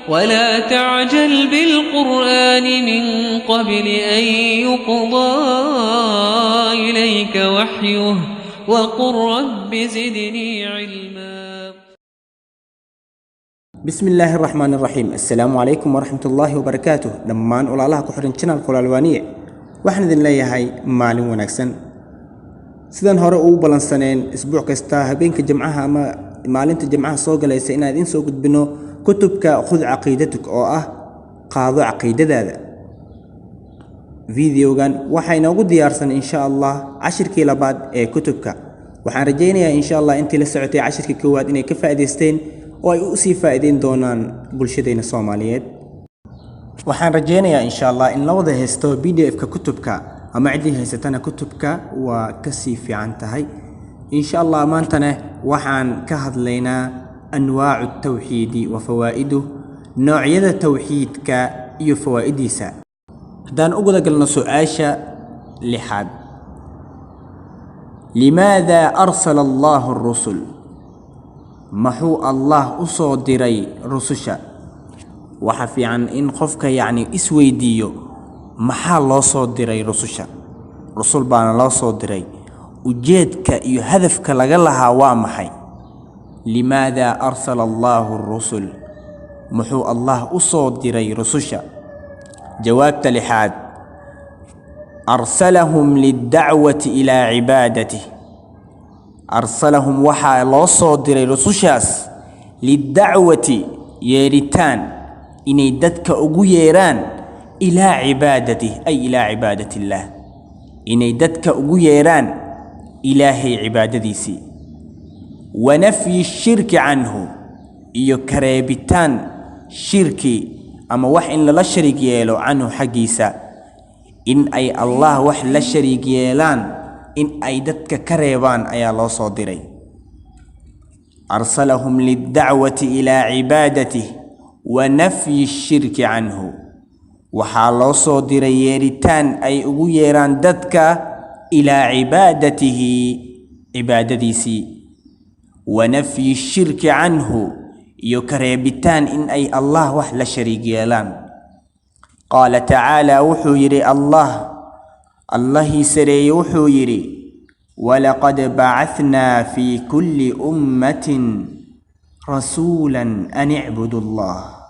ولا تعجل بالقرآن من قبل أن يقضى إليك وحيه وقل رب زدني علما. Bismi illaahi araxmaan araxiim. Assalaamu calaykum waraxmat ullaahi wabarakaatuh. Dhammaan walaalaha ku xidhan channelka Walaalwaaniye, waxaan idin leeyahay maalin wanaagsan. Sidaan hore ugu ballansaneen, isbuuc kasta habeenka jimcaha ama maalinta jimcaha soo galaysa inaan idiin soo gudbino kutubka Khud Caqiidatuk, oo ah Qaado Caqiidadaada. Videogan waxaa inoogu diyaarsan, insha Allah, cashirkii labaad ee kutubka. Waxaan rajaynayaa, insha Allah, intii la socotay cashirkii koowaad inay ka faa'iidaysteen oo ay u sii faa'iideyn doonaan bulshadeena Soomaaliyeed. Waxaan rajaynayaa, insha Allah, in la wada haysto PDF-ka kutubka, ama ciddii haysatana kutubka waa kasii fiican tahay, insha Allah. Maantana waxaan ka hadlaynaa anwaacu tawxiidi wa fawaa'iduh, noocyada tawxiidka iyo fawaa'idiisa. Haddaan u guda galno su-aasha lixaad: limaada arsala Allahu rusul? Maxuu Allah u soo diray rususha? Waxa fiican in qofka, yacni, isweydiiyo maxaa loo soo diray rususha. Rusul baana loo soo diray, ujeedka iyo hadafka laga lahaa waa maxay? Limaada arsala Allahu rusul? Muxuu Allah u soo diray rususha? Jawaabta lixaad: arsalahum liddacwati ilaa cibaadatih. Arsalahum, waxaa loo soo diray rusushaas, liddacwati, yeeritaan, inay dadka ugu yeeraan, ilaa cibaadatih, ay ilaa cibaadat illaah, inay dadka ugu yeeraan Ilaahay cibaadadiisii, wa nafyi shirki canhu, iyo kareebitaan shirki ama wax in lala shariig yeelo, canhu, xaggiisa, in ay Allah wax la shariig yeelaan in ay dadka ka reebaan ayaa loo soo diray. Arsalahum liddacwati ilaa cibaadatih wa nafyi shirki canhu. Waxaa loo soo diray yeeritaan ay ugu yeeraan dadka ilaa cibaadatihi, cibaadadiisii, wa nafyi shirki canhu, iyo ka reebitaan in ay Allah wax la shariig yeelaan. Qaala tacaala, wuxuu yidhi Allah, Allahii sareeye wuxuu yidhi: walaqad bacahnaa fii kulli ummatin rasuulan an icbudu Allah.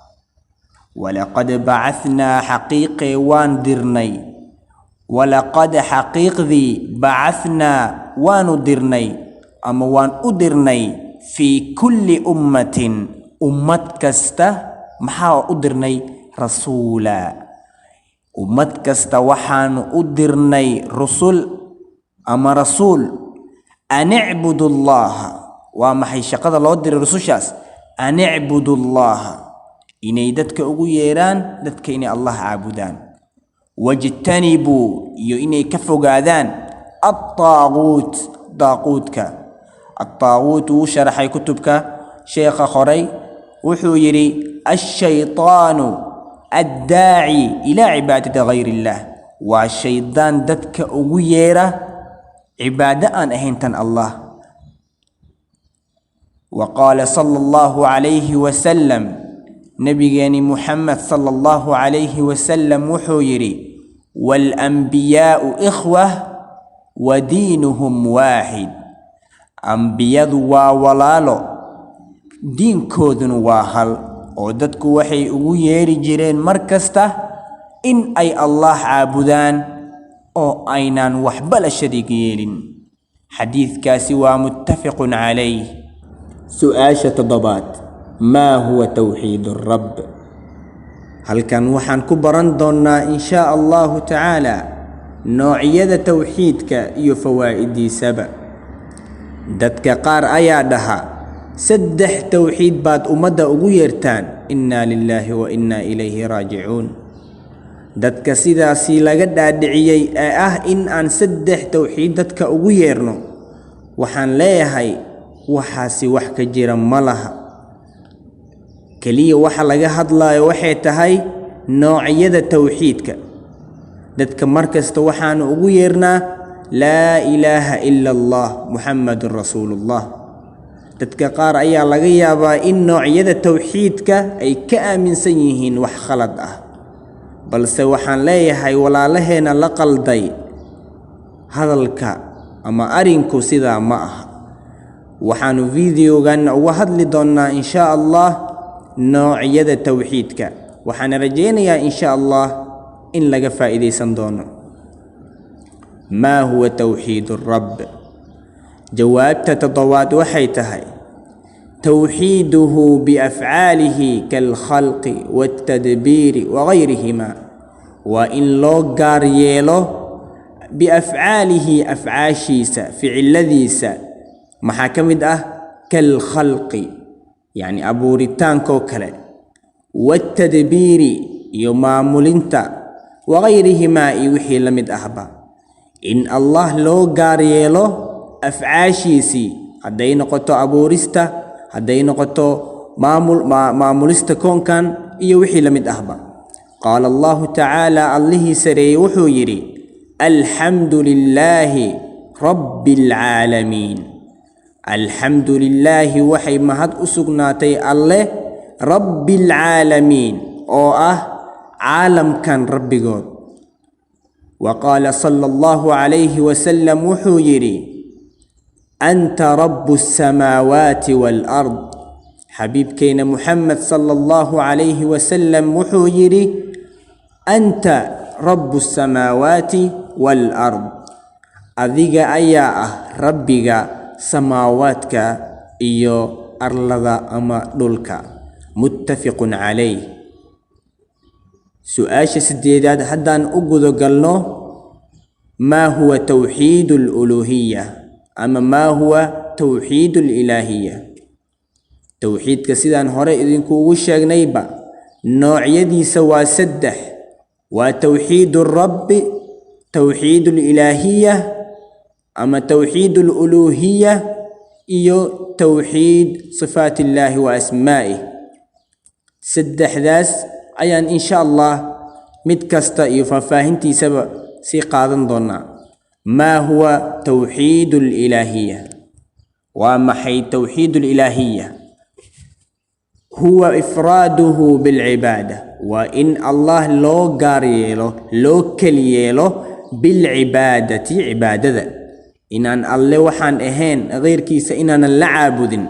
Walaqad bacahnaa, xaqiiqee waan dirnay, walaqad, xaqiiqdii, bacahnaa, waanu dirnay ama waan u dirnay, fii kulli ummatin, ummad kasta. Maxaa u dirnay? Rasuula. Ummad kasta waxaanu u dirnay rusul ama rasuul. An icbudu Allaha. Waa maxay shaqada loo diray rusushaas? An icbudu Allaha, inay dadka ugu yeeraan dadka inay Allah caabudaan, wajtanibuu, iyo inay ka fogaadaan, attaaguut, daaquudka. Attaaguut wuu sharaxay kutubka sheekha qoray. Wuxuu yidhi: ashaytaanu addaaci ilaa cibaadati gayr illaah. Waa shaydaan dadka ugu yeera cibaado aan ahayn tan Allah. Wa qaala sala Allahu calayhi wasalam, nabigeeni Muxamed sala Allahu calayhi wasalam wuxuu yidhi: waalambiyaa'u ikhwah wa diinuhum waaxid. Ambiyadu waa walaalo, diinkooduna waa hal, oo dadku waxay ugu yeeri jireen mar kasta in ay Allah caabudaan oo aynaan waxba la shariig yeelin. Xadiidkaasi waa muttafaqun calayh. Su-aasha toddobaad: maa huwa tawxiid rabb? Halkan waxaan ku baran doonnaa, inshaa Allahu tacaala, noocyada tawxiidka iyo fawaa'idiisaba. Dadka qaar ayaa dhaha: saddex tawxiid baad ummadda ugu yeertaan. Innaa lilaahi wa innaa ilayhi raajicuun. Dadka sidaasii laga dhaadhiciyey ee ah in aan saddex tawxiid dadka ugu yeerno, waxaan leeyahay waxaasi wax ka jira ma laha. Keliya waxa laga hadlayo waxay tahay noocyada tawxiidka. Dadka mar kasta waxaanu ugu yeernaa laa ilaaha ila Allah, Muxamadun rasuulullah. Dadka qaar ayaa laga yaabaa in noocyada towxiidka ay ka aaminsan yihiin wax khalad ah, balse waxaan leeyahay walaalaheena la qalday hadalka ama arinku sidaa ma aha. Waxaanu videogan uga hadli doonnaa insha Allah noocyada towxiidka, waxaana rajaynayaa insha Allah in laga faa'iidaysan doono. Maa huwa towxiid rabb? Jawaabta toddobaad waxay tahay towxiiduhu biafcaalihi kaalkhalqi waاltadbiiri wagayrihima. Waa in loo gaar yeelo biafcaalihi, afcaashiisa, ficiladiisa. Maxaa ka mid ah? Kaalkhalqi, yacni abuuritaankoo kale, waاltadbiiri, iyo maamulinta, wagayrihimaa, iyo wixii la mid ahba. In Allah loo gaar yeelo afcaashiisii, hadday noqoto abuurista, hadday noqoto maamul, maamulista koonkan iyo wixii la mid ahba. Qaala Allahu tacaala, Allihii sareeyey wuxuu yidhi: "Alxamdu lilaahi rabbi alcaalamiin." Alxamdu lilaahi, waxay mahad u sugnaatay Alle, rabbi alcaalamiin, oo ah caalamkan rabbigood. Wa qaala sala Allahu calayhi wasalam, wuxuu yidhi: "Anta rabbu asamaawaati waalard." Xabiibkeyna Muxamed sala Allahu calayhi wasalam wuxuu yidhi: "Anta rabbu asamaawaati waalard," adiga ayaa ah rabbiga samaawaadka iyo arlada ama dhulka. Muttafiqun calayh. Su-aasha sideedaad haddaan u gudagalno: maa huwa towxiid aluluuhiya ama maa huwa towxiid alilaahiya? Towxiidka sidaan hore idinkuugu sheegnayba noocyadiisa waa saddex: waa towxiid alrabbi, towxiid alilaahiya ama towxiid aluluuhiya, iyo towxiid sifaat illaahi wa asmaa'ih. Saddexdaas ayaan insha Allah mid kasta iyo faahfaahintiisaba sii qaadan doonaa. Maa huwa towxiid alilaahiya? Waa maxay towxiid alilaahiya? Huwa ifraaduhu bilcibaada, waa in Allah loo gaar yeelo, loo keli yeelo, bilcibaadati, cibaadada, inaan Alle waxaan ahayn, keyrkiisa inaanan la caabudin.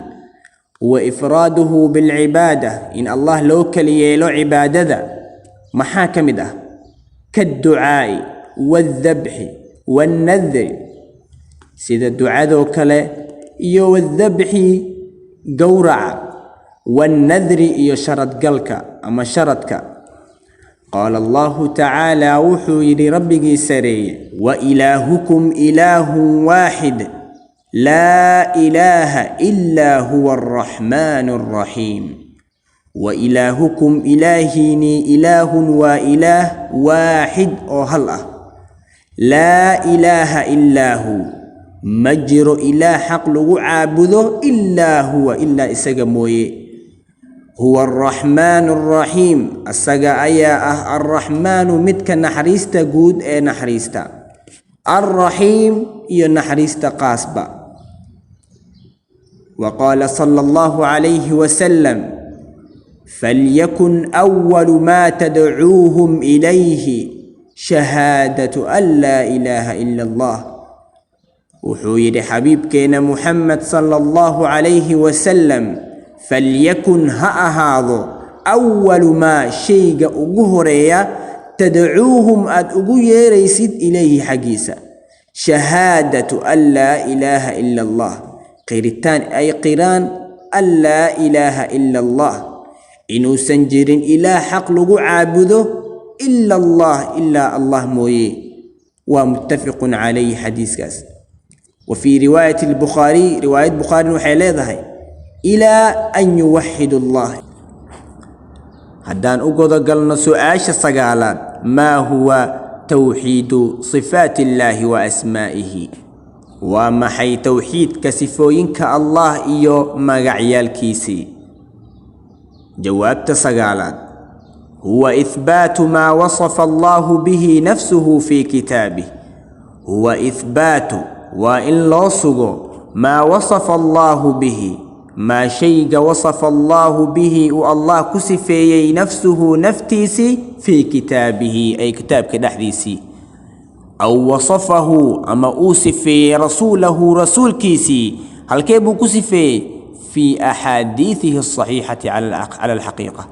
Huwa ifraaduhu bilcibaada, in Allah loo keli yeelo cibaadada. Maxaa ka mid ah? Kaadducaa'i waaldabxi waannadri, sida ducadoo kale iyo waaldabxi, gowraca, waannadri, iyo sharadgalka ama sharadka. Qaala Allahu tacaala, wuxuu yidhi Rabbigii sareeye: "Wa ilaahukum ilaahun waaxid, laa ilaaha ilaa huwa alraxmaanu alraxiim." Wa ilaahukum, ilaahiinii, ilaahun, waa ilaah, waaxid, oo hal ah, laa ilaaha ilaa hu, ma jiro ilaah xaq lagu caabudo, ilaa huwa, ilaa isaga mooye, huwa alraxmaanu alraxiim, asaga ayaa ah alraxmaanu, midka naxariista guud ee naxariista, alraxiim, iyo naxariista qaasba. Wa qaala sala Allahu calayhi wasalam: "Falyakun awalu maa tadcuuhum ilayhi shahaadatu an laa ilaaha ila Allah." Wuxuu yidhi xabiibkeena Muxamed sala Allahu calayhi wasalam: falyakun, ha ahaado, awalu maa, shayga ugu horeeya, tadcuuhum, aad ugu yeeraysid, ilayhi, xaggiisa, shahaadatu an laa ilaaha ila Allah, qiritaan ay qiraan, an laa ilaaha ila Allah, inuusan jirin ilaah xaq lagu caabudo, ila Allah, ilaa Allah mooye. Waa muttafaqun calayhi xadiiskaas. Wa fii riwaayati albukhaariy, riwaayad Bukhaarina waxay leedahay: ilaa an yuwaxidu Allah. Haddaan u godogalno su-aasha sagaalaad: maa huwa towxiidu sifaati illaahi wa asmaa'ihi? Waa maxay towxiidka sifooyinka Allah iyo magacyaalkiisii? Jawaabta sagaalaad: huwa ihbaatu maa wasafa Allahu bihi nafsuhu fii kitaabih. Huwa ihbaatu, waa in loo sugo, maa wasafa Allaahu bihi. Maa shayga wasafa Allaahu bihi, uu Allah ku sifeeyey, nafsuhu, naftiisii, fii kitaabihi, ay kitaabka dhexdiisii, aw wasafahu, ama uu sifeeyey, rasuulahu, rasuulkiisii. Halkee buu ku sifeeyey? Fii axaadiidihi asaxiixati cala alxaqiiqa.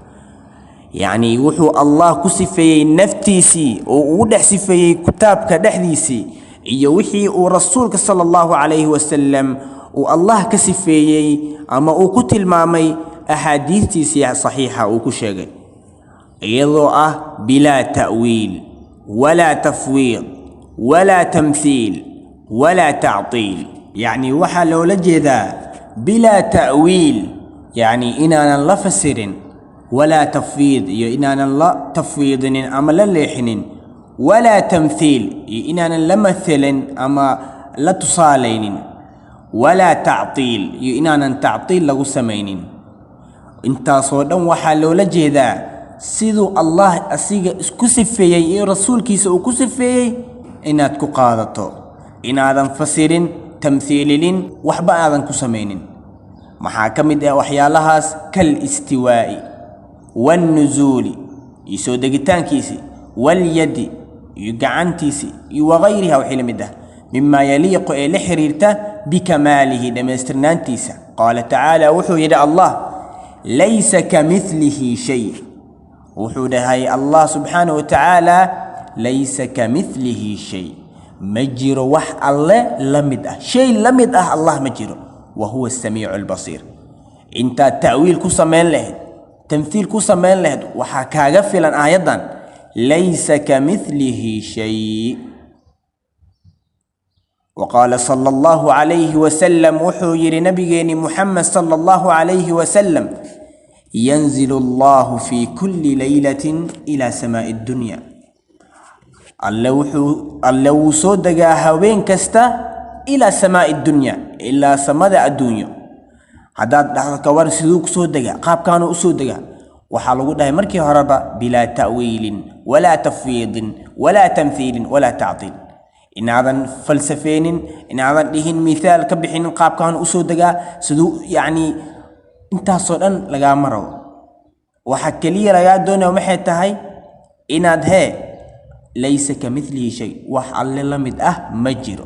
Yacnii wuxuu Allah ku sifeeyey naftiisii oo ugu dhex sifeeyey kitaabka dhexdiisii, iyo wixii uu rasuulka sala Allahu calayhi wasalam uu Allah ka sifeeyey ama uu ku tilmaamay axaadiistiisii saxiixa uu ku sheegay, iyadoo ah bilaa ta'wiil walaa tafwiid walaa tamthiil walaa tactiil. Yacnii waxaa loola jeedaa bilaa ta'wiil, yacnii inaanan la fasirin, walaa tafwiid, iyo inaanan la tafwiidinin ama la leexinin, walaa tamthiil, iyo inaanan la mathelin ama la tusaalaynin, walaa tactiil, iyo inaanan tactiil lagu samaynin. Intaasoo dhan waxaa loola jeedaa siduu Allah asiga isku sifeeyey iyo rasuulkiisa uu ku sifeeyey inaad ku qaadato, inaadan fasirin, tamthiilinin, waxba aadan ku samaynin. Maxaa ka mid ah waxyaalahaas? Kal istiwaa'i waalnusuuli, iyo soo degitaankiisii, walyadi, iyo gacantiisii, iyo wagayriha, wixii la mid ah, mimaa yaliiqu, ee la xiriirta, bikamaalihi, dhammaystirnaantiisa. Qaala tacaala, wuxuu yidhi Allah: laysa kamilihi shay. Wuxuu dhahay Allah subxaanahu wa tacaala: laysa kamilihi shay, ma jiro wax alle la mid ah, shay la mid ah Allah ma jiro. Wa huwa asamiicu albasiir. Intaad ta'wiil ku samayn lahayd, tamthiil ku samayn lahayd, waxaa kaaga filan aayaddan: laysa kamilihi shay. وقال صلى الله عليه وسلم، wuxuu yidhi nabigeeni Muxamed صلى الله عليه وسلم: ينزل الله في كل ليلة إلى سماء الدنيا. Alle wuu soo degaa haween kasta إلى سماء الدنيا, ilaa samada adduunyo. Haddaad dhahdo: "Kawar, siduu ku soo degaa? Qaabkaanuu u soo degaa?" Waxaa lagu dhahay markii horeba: bilaa ta'wiilin walaa tafwiidin walaa tamthiilin walaa tactiil. Inaadan falsafeenin, inaadan dhihin, mithaal ka bixinin, qaabkaan usoo degaa siduu, yacni intaasoo dhan lagaama rabo. Waxa keliya lagaa doonaya maxay tahay? Inaad hee laysa kamithlihi shay, wax alle la mid ah ma jiro.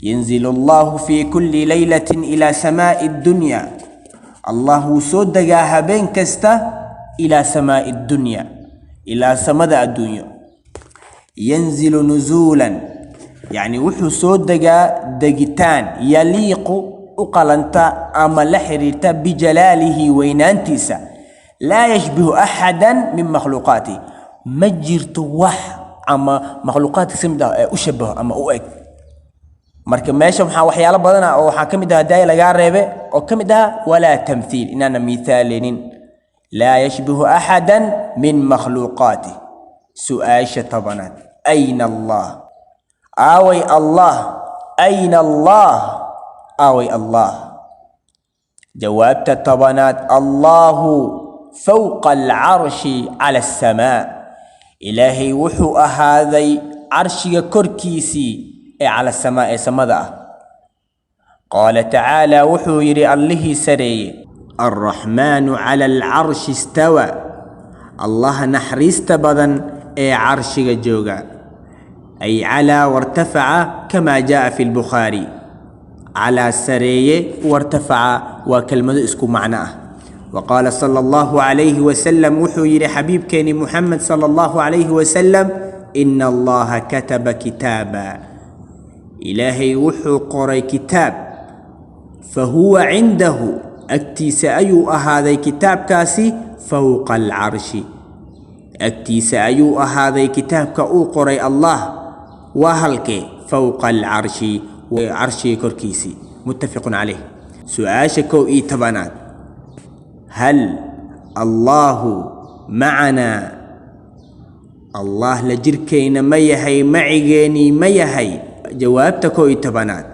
ينزل الله في كل ليلة إلى سماء الدنيا. Allah wuu soo degaa habeen kasta إلى سماء الدنيا, ilaa samada adduunyo. ينزل نزولا, yacni wuxuu soo degaa degitaan, يليق, u qalanta ama la xiriirta, بجلاله, weynaantiisa. لا يشبه أحدا من مخلوقاته, ma jirto wax ama makhluuqaadka ka mid ah ee u shabaho ama u eg. Marka meesha waxaa waxyaalo badan ah oo waxaa ka mid ah daay lagaa reebe, oo ka mid ah walaa tamthiil, inaana miithaalinin. لا يشبه أحدا من مخلوقاته. Su-aasha 10aad: أين الله? Aaway Allah? أين الله? Aaway Allah? Jawaabta 10aad: الله فوق العرش على السماء. Ilaahay wuxuu ahaaday carshiga korkiisii ee على السماء, ee samada ah. قال تعالى, wuxuu yidhi Allihii sareeye: الرحمن على العرش استوى. Allaha naxariista badan ee carshiga jooga, أي علا وارتفع، كما جاء في البخاري. علا sareeye, وارتفع waa kelmado isku macno ah. وقال صلى الله عليه وسلم, wuxuu yidhi xabiibkeeni Muxamed صلى الله عليه وسلم: إن الله كتب كتابا, Ilaahay wuxuu qoray kitaab, فهو عنده, agtiisa ayuu ahaaday kitaabkaasi, فوق العرش, agtiisa ayuu ahaaday kitaabka uu qoray Allah. Waa halkee? فوق العرش, carshiga korkiisii. متفق عليه. Su-aasha 11aad: هل الله معنا? Allah la jirkayna ma yahay? Macigeenii ma yahay? Jawaabta 11aad: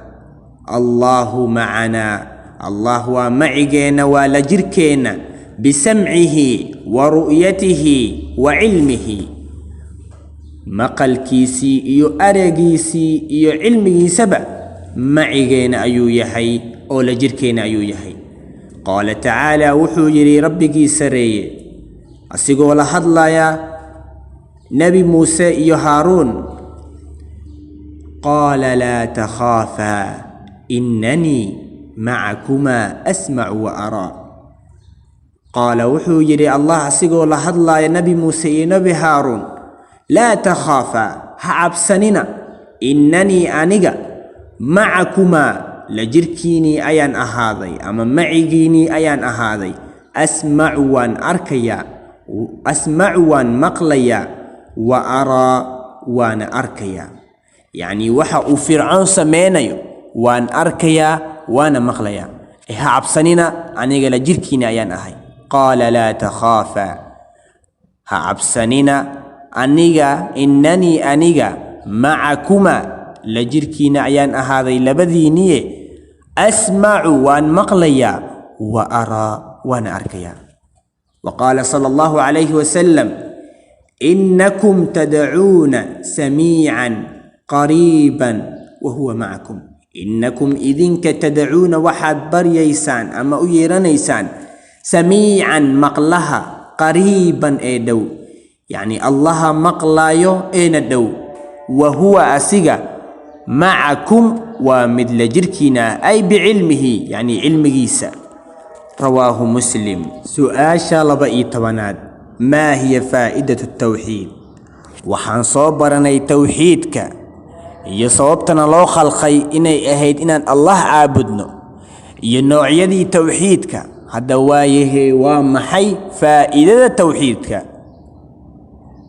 الله معنا, Allah waa macigeenna, waa la jirkeenna, بسمعه ورؤيته وعلمه, maqalkiisii iyo aragiisii iyo cilmigiisaba macigeena ayuu yahay. Oo la jirkeena ayuu yahay. Qaala tacaala, wuxuu yidhi Rabbigii sareeye asigoo la hadlaya Nebi Muuse iyo Haaruun: "Qaala laa takhaafaa, inanii macakumaa asmacu wa araa." Qaala, wuxuu yidhi Allah asigoo la hadlaya Nebi Muuse iyo Nebi Haaruun: "Laa takhaafaa, ha cabsanina, inanii aniga, macakumaa, la jirkiinii ayaan ahaaday ama macigiinii ayaan ahaaday, asmacu, waan arkayaa, asmacu, waan maqlayaa, wa araa, waana arkayaa." Yacnii waxa uu Fircoon sameynayo waan arkayaa, waana maqlayaa, ee ha cabsanina, aniga la jirkiina ayaan ahay. Qaala laa takhaafaa, ha cabsanina, aniga, inanii aniga, macakumaa, la jirkiina ayaan ahaaday labadiiniye, asmacu, waan maqlayaa, wa araa, waana arkayaa. وقال صلى الله عليه وسلم: "إنكم تدعون سميعا قريبا وهو معكم." إنكم idinka, تدعون, waxaad baryaysaan ama u yeeranaysaan, سميعا, maqlaha, قريبا, ee dhow, yacni Allaha maqlaayo eena dhow, وهو, asiga, معكم, waa mid la jirkiina, ay بعلمه, yacni cilmigiisa. رواه مسلم. Su-aasha 12aad: ما هي فائدة التوحيد? Waxaan soo baranay towxiidka iyo sababtana loo khalqay inay ahayd inaan Allah caabudno iyo noocyadii towxiidka. Hadda waayahee, waa maxay faa'iidada towxiidka?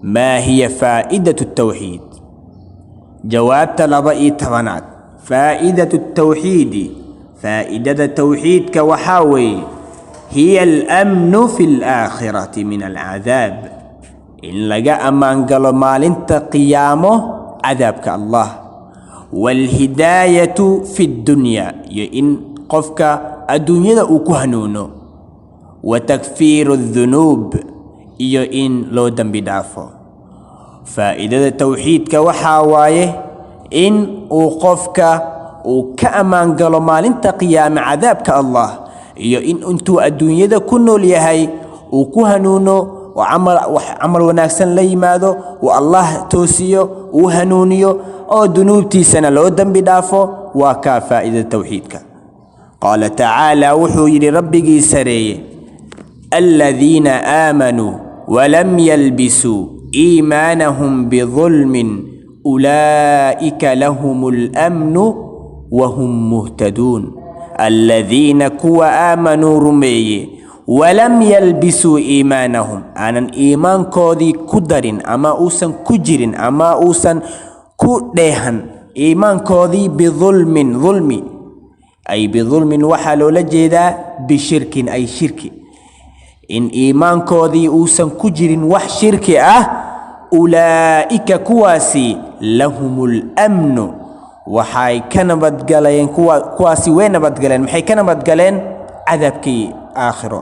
ما هي فائدة التوحيد? Jawaabta 12aad: فائدة التوحيد, faa'iidada towxiidka waxaa weeye: هي الأمن في الآخرة من العذاب, in laga ammaan galo maalinta qiyaamo cadaabka Allah, والهداية في الدنيا, iyo in qofka adduunyada uu ku hanuuno, وتكفير الذنوب, iyo in loo dembi dhaafo. Faa'iidada towxiidka waxaa waaye in uu qofka uu ka ammaan galo maalinta qiyaame cadaabka Allah, iyo in intuu adduunyada ku nool yahay uu ku hanuuno oo camal wax camal wanaagsan la yimaado, uu Allah toosiyo, uu hanuuniyo, oo dunuubtiisana loo dembi dhaafo. Waa kaa faa'iidada towxiidka. Qaala tacaala, wuxuu yidhi Rabbigii sareeye: "الذين آمنوا ولم يلبسوا إيمانهم بظلم أولئك لهم الأمن وهم مهتدون." الذين, kuwa, آمنوا, rumeeye, ولم يلبسوا إيمانهم, aanan iimaankoodii ku darin ama uusan ku jirin ama uusan ku dheehan iimaankoodii, بظلم, dulmi, ay بظلم waxaa loola jeedaa بشرك, ay shirki, in iimaankoodii uusan ku jirin wax shirki ah, أولئك, kuwaasi, لهم الأمن, waxay ka nabadgaleen kuwaasi, way nabadgaleen. Maxay ka nabadgaleen? Cadaabkii aakhiro.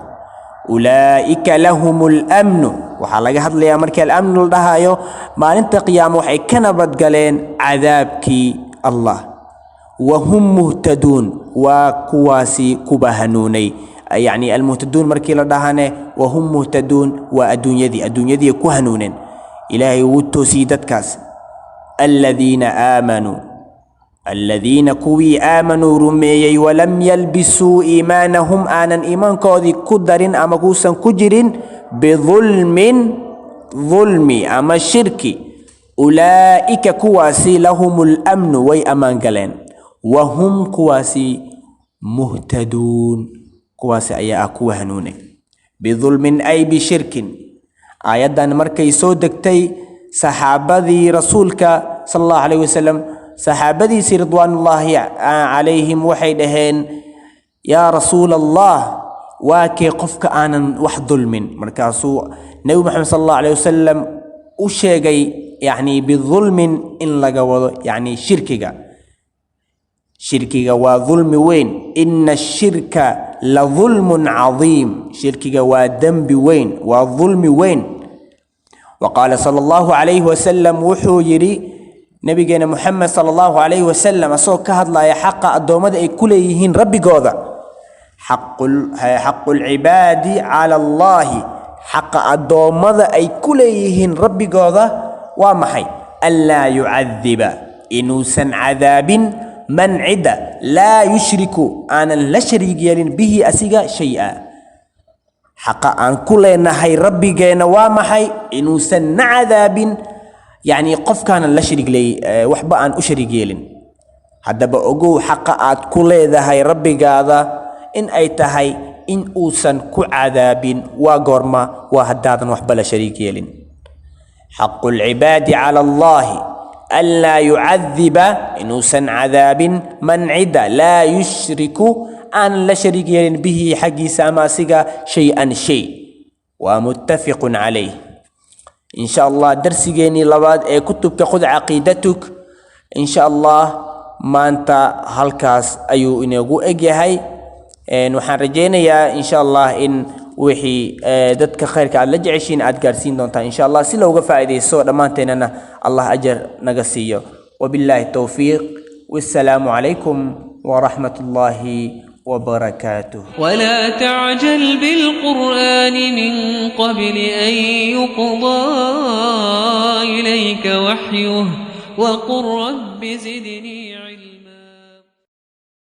أولئك لهم الأمن, waxaa laga hadlayaa markii الأمن la dhahayo maalinta qiyaamo, waxay ka nabadgaleen cadaabkii Allah, وهم مهتدون, waa kuwaasi kuba hanuunay. Yacni المهتدون markii la dhahane, وهم مهتدون waa adduunyadii, adduunyadii ku hanuuneen, Ilaahay wuu toosiyey dadkaas. الذين آمنوا, الذين, kuwii, آمنوا, rumeeyey, ولم يلبسوا إيمانهم, aanan iimaankoodii ku darin ama kuusan ku jirin, بظلم, dulmi ama shirki, أولئك, kuwaasi, لهم الأمن, way ammaan galeen, وهم, kuwaasi, مهتدون, kuwaasi ayaa ah kuwa hanuunay. بظلم ay بشرك. Aayaddan markay soo degtay, saxaabadii Rasuulka sala Allahu calayhi wasalam, saxaabadiisii ridwaanullaahi calayhim, waxay dhaheen: "Yaa Rasuul Allah, waa kee qofka aanan wax dulmin?" Markaasuu Nebi Maxamed sala Allahu calayhi wasalam u sheegay, yacni بظلم in laga wado yacni shirkiga. Shirkiga waa dulmi weyn. إن الشرك لظلم عظيم. Shirkiga waa dembi weyn, waa dulmi weyn. وقال صلى الله عليه وسلم, wuxuu yidhi Nabigeena Muxamed sala Allahu calayhi wasalam asagoo ka hadlaya xaqa addoommada ay ku leeyihiin rabbigooda, xaqu lcibaadi cala Allahi, xaqa addoommada ay ku leeyihiin rabbigooda waa maxay? Anlaa yucadiba, inuusan cadaabin, man cidda laa yushriku, aanan la shariig yeelin, bihi asiga shay-a. Xaqa aan ku leenahay rabbigeenna waa maxay? Inuusan na cadaabin, yacni qofkaanan la shariig leey, waxba aan u shariig yeelin. Haddaba ogow xaqa aad ku leedahay rabbigaada in ay tahay in uusan ku cadaabin. Waa goorma? Waa haddaadan waxba la shariig yeelin. Xaqu lcibaadi cala Allahi anlaa yucadiba, inuusan cadaabin, man cidda laa yushriku, aan la shariig yeelin, bihi xaggiisa ama asiga, shay-an shay. Waa muttafiqun calayh. In sha Allah darsigeenii labaad ee kutubka Khud Caqiidatuk in sha Allah maanta halkaas ayuu inoogu egyahay. Waxaan rajaynayaa in sha Allah in wixii dadka khayrka aad la jeceshiin aad gaarsiin doontaan in sha Allah, si looga faa'iidaysto dhammaanteennana Allah ajar naga siiyo. Wabillaahi towfiiq, wassalaamu calaykum waraxmat ullaahi wabarakaatuh. ولا تعجل بالقرآن من قبل أن يقضى إليك وحيه وقل رب زدني